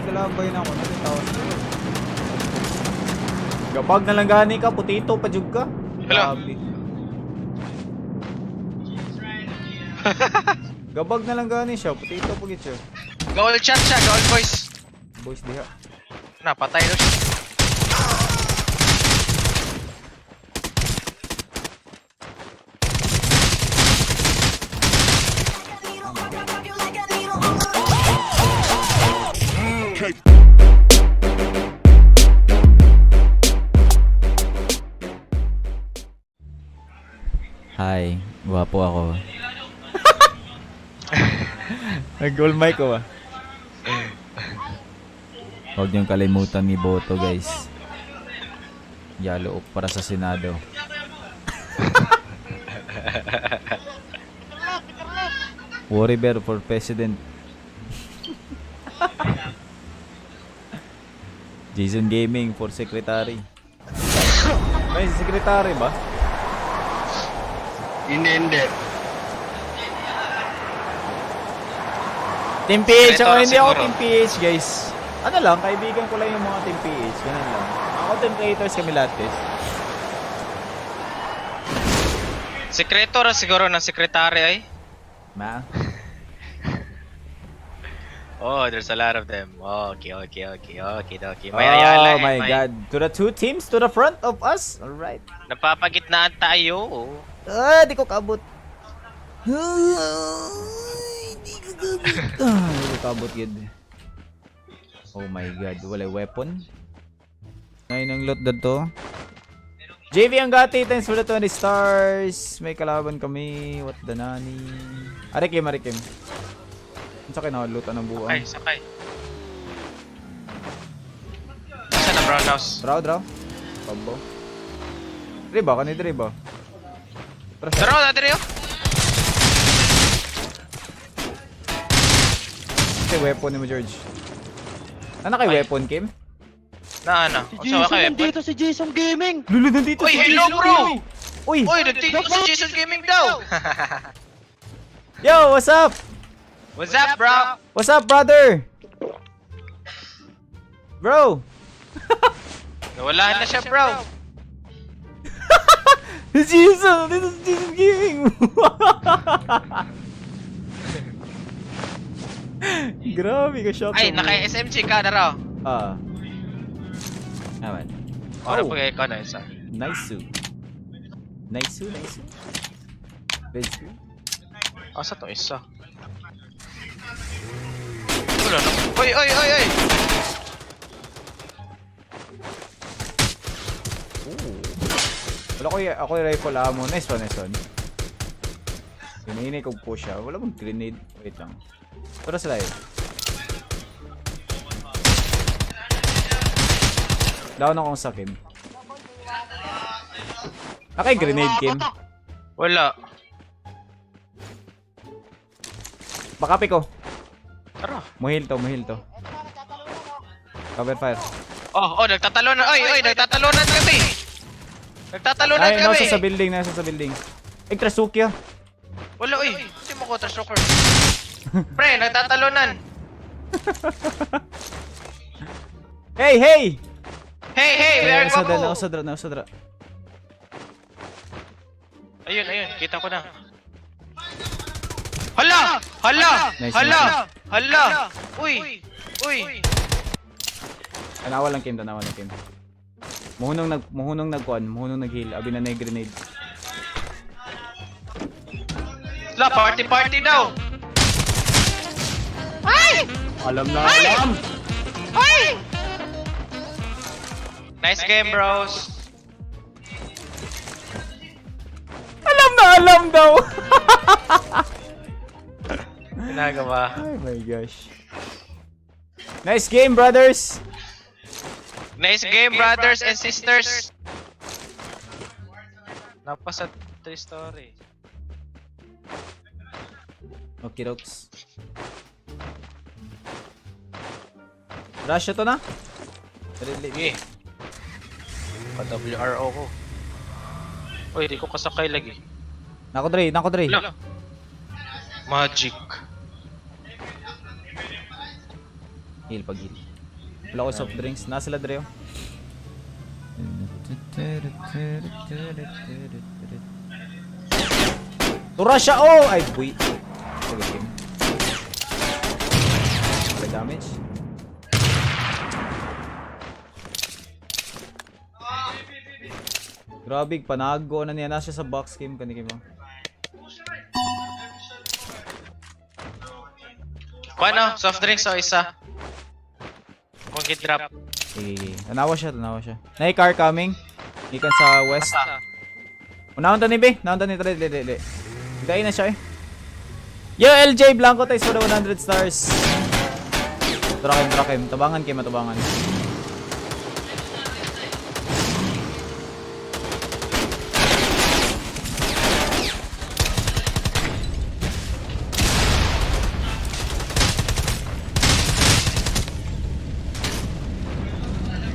Kalabay na ako. Nakitawa sa. Gabag na lang gani ka, putito pa jud ka. Hello. Grabe. Gabag na lang gani siya, putito pa gid siya. Goal chat siya, goal voice. Boys diha. Na, patay na siya. Hi, gwapo ako. Nag-goal mic ko ba? Huwag niyong kalimutan ni Boto, guys. Yalo up para sa Senado. Worry Bear for President. Jason Gaming for Secretary. May secretary ba? Hindi, hindi. Team PH ako, Senator hindi ako siguro. Team PH, guys. Ano lang, kaibigan ko lang yung mga Team PH, ganun lang. Mga content creators kami lahat, guys. Sekreto ra siguro ng sekretary ay. Ma? Oh, there's a lot of them. Okay. May Ayala, Oh eh, my God. To the two teams to the front of us. Alright. Napapagitnaan tayo. Ah, di ko kaabot. Ah, di ko kaabot. Ah, di ko kaabot yun. Oh my God, wala weapon. Ngayon ang loot na to. JV Angati, thanks for the 20 stars. May kalaban kami. What the nani? Arikim, arikim. Ang sakit na loot ng buwan. Ay, sakay. Saan na brown house? Draw, draw. Pabo. Dre ba? Kani dre ba? Tara siya. Draw na dire oh. Kasi weapon ni mo, George. Ano kay Ay. weapon, Kim? Na ano? Si Usa Jason ka weapon? nandito, si Jason Gaming! Lulu, nandito Uy, si hello Jason bro! Gaming! Uy! Uy, nandito si Jason Gaming daw! Yo, what's up? What's up, bro? What's up, brother? Bro! Nawala na siya, bro. Si Jason! Dito si Jason Gaming! Grabe ka shock. Ay, naka-SMG ka na raw. Ah. Naman. Ora Oh. po kayo na isa. Nice. Nice, nice. Let's go. Asa to isa? Wala na. Oy, oy, oy, oy! Ooh. Wala ko ako yung rifle ammo. Nice one, nice one. Hinihinay ko po siya. Wala bang grenade? Wait lang. Pero sila eh. Down akong sa Kim. Okay, grenade, Kim. Wala. Bakapi ko. Tara. Muhil to, muhil to. Cover fire. Oh, nagtatalunan. Oy, oy, nagtatalunan kami. Nagtatalunan Ay, kami. nasa sa building, nasa sa building. Ay, Trasukia. Wala, oy. Hindi mo ko trashoker. Pre, nagtatalunan. Hey, hey! Hey, hey, we are Ay, nasa dra, guwapo. nasa dra, nasa dra. Ayun, ayun, kita ko na. Hala! Hala! Nice, Hala! nice. Hala! Uy! Uy! Tanawa lang, Kim, tanawa lang, Kim. Muhunong nagkuan, muhunong nag-heal. Abi na na yung grenade. La, party party daw! Ay! Alam na alam! Ay! Nice game, bros. Alam na alam daw! Ginagawa. Oh my gosh. Nice game, brothers! Nice game, brothers and sisters. Napasa 3 story. Okay, dokes. Rush ito na? Sige. Pa-WRO ko. Uy, di ko kasakay lagi. Nako, Dre. Nako, Dre. Wala. Magic. Heal pag heal. Wala ko soft drinks. Nasa sila dre oh. Tura siya oh! Ay, buwi. Sige, game. Wala damage. Grabe, panago na niya. Nasa siya sa box game kanina mo. Kuano, soft drinks o isa. Kung drop. Sige, sige. Tanawa siya, tanawa siya. Nay car coming. Ikan sa west. Unahon ta ni be. Unahon ta ni dali dali dali. Dai na siya eh. Yo LJ Blanco, thanks for the 100 stars. Tara kayo, tara kayo. Tabangan kayo, matabangan.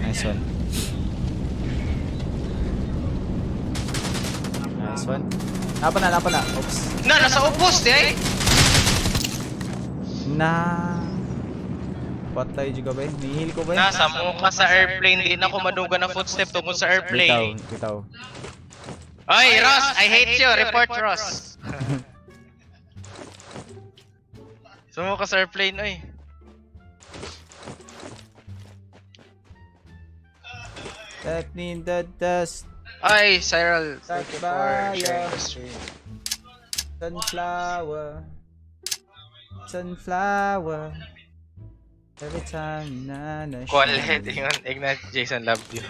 Nice one. Nice one. Napa na, napa na. Oops. Na, nasa ubos di ay. Na. Patay juga ba eh? Nihil ko ba eh? Nasa mukha sa airplane, di na ako maduga na footstep tungkol sa Bitaw, airplane. bitaw. Oy, Ross, I hate you. Report Ross. Sumuka sa airplane, oy. That mean the dust. Ay, Cyril, thank you for sharing Takbaya. the stream. Sunflower. Sunflower. Every time na na Quality, ingon, Ignite Jason, love you.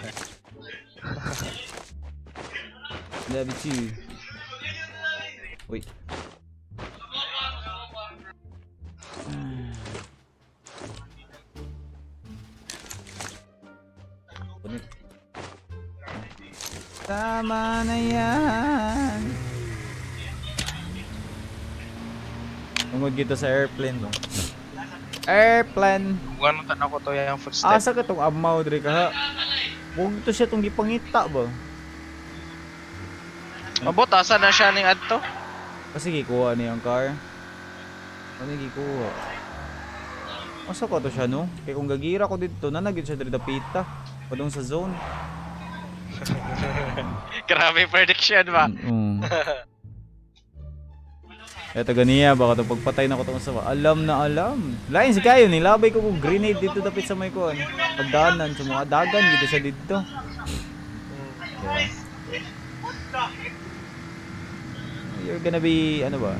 Love you too. Wait. Punit. Tama na yan. Tungod dito sa airplane mo. Airplane. Ano tan ako to yung footstep. Asa ka tong amaw diri ka ha? Huwag to siya tong gipangita ba? Mabot, asa na siya ning adto? Kasi gikuha niya ang car. Ano gikuha? Asa ko to siya no? Kay kung gagira ko dito, nanagid siya diri dapita. Padung sa zone. Grabe prediction ba? Eto ganiya baka to pagpatay na ko tong sa alam na alam. Lain si kayo nilabay ko kung grenade dito dapit sa may kuan. Pagdaanan sa mga dagan dito siya dito. Yeah. You're gonna be ano ba?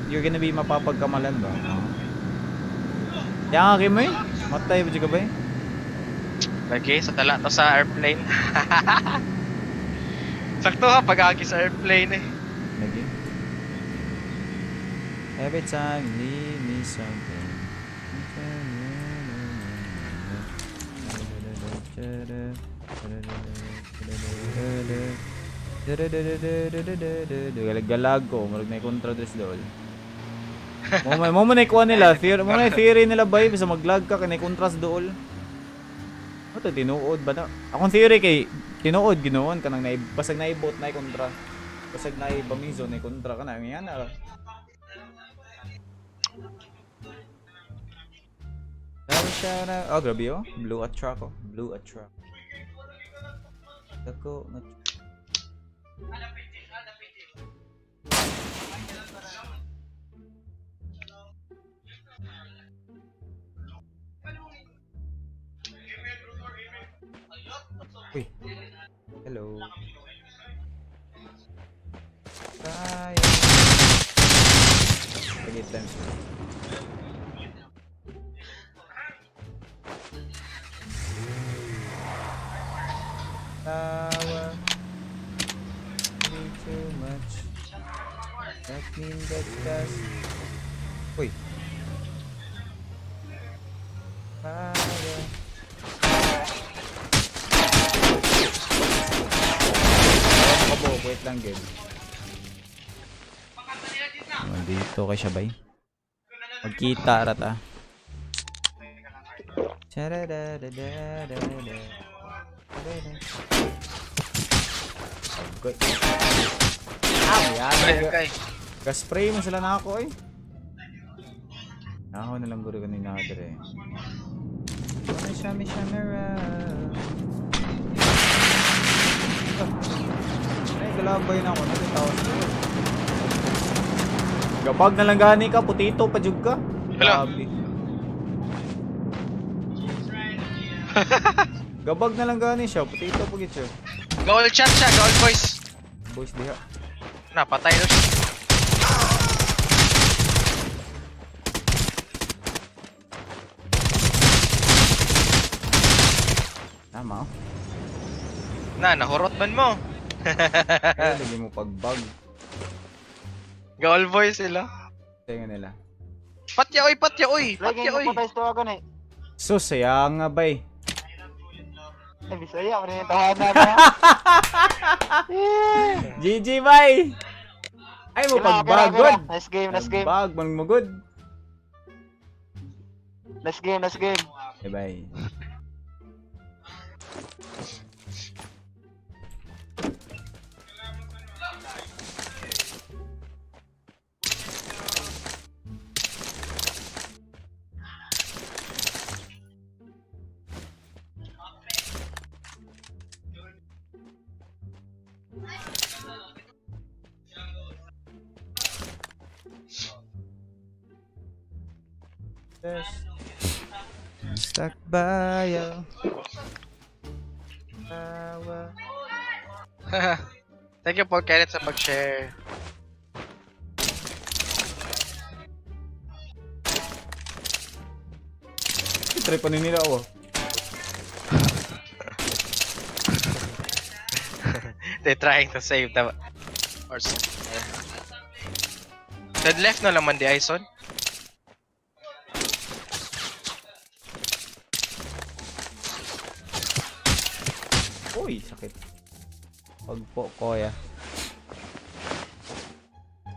You're gonna be mapapagkamalan ba? Yang akin mo eh. Matay ba ka ba eh? Lagi, sa tala to sa airplane. Sakto ha, pag-agi sa airplane eh. Lagi. Every time you need me something. Galag ko, murag na kontra dress dool. Mo mo na ikuha nila, theory, mo na theory nila ba bisa maglag ka kay contrast dool. Ano to tinuod ba na? Akong theory kay tinuod ginoon kanang na basag naibot na kontra. Basag na bamizo na kontra kana yan na. Shout out. Oh, grabe oh. Blue at truck oh. Blue at truck. Dako nga. Uy. Hello. Tayo. Sige, times. Power. Be too much. That mean that does. Uy. Power. Kabuok, wait lang game. Oh, dito kay Shabay. Magkita rata. Charararararara. Okay. Ah, yan. Okay, okay. Gas-spray mo sila na ako eh. Ako na lang guro kanina dire. Wanna shami shamera. Ay, galabay na ako. Nagtawa sa'yo. Gabag na lang gani ka, putito pa jud ka. Hello. Grabe. Gabag na lang gani siya, putito pa gid siya. Goal chat siya, goal boys. Boys diha. Napatay na siya. Tama oh. Na, nahurot man mo. Kaya lagi mo pagbag. Goal boys sila. Tinga nila. Patya oy, patya oy, Lagi patya oy. mo patay sa tawagan eh. So saya nga bay. Ay, Bisaya, ano yung tahanan na? GG bay. Ay mo pagbag god. Nice game, nice game. Bag man mo good. Nice game, nice game. Bye bye. Stuck by you. Thank you Paul Kenneth sa pag-share. Try pa nila ako. They're trying to save the or Dead left na naman di Aison. Uy, sakit. Pagpo, koya.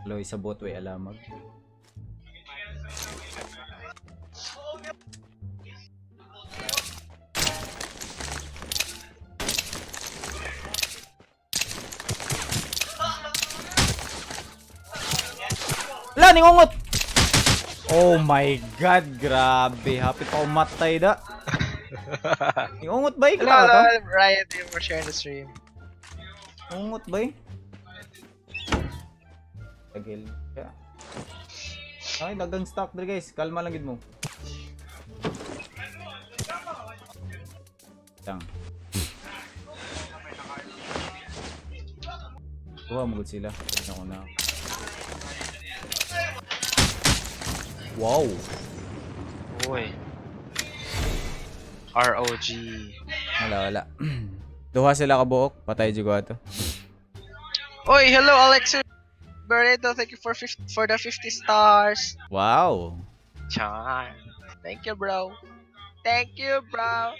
Loy sa botway alamag. Wala, ningungot! Oh my God, grabe. Happy pa umatay da. Ningungot ba? Hello, Kita ka to? hello, Riot, thank you for sharing the stream. Ungot ba eh? Tagil. Yeah. Ay, dagang stock dre guys. Kalma lang gid mo. Tang. Kuha mo gud sila. Tignan ko na. Wow. Uy. ROG. Wala, wala. Duha sila kabuok. Patay jud ko ato. Oy, hello Alexer Barreto, thank you for the 50 stars. Wow. Chan. Thank you, bro. Thank you, bro.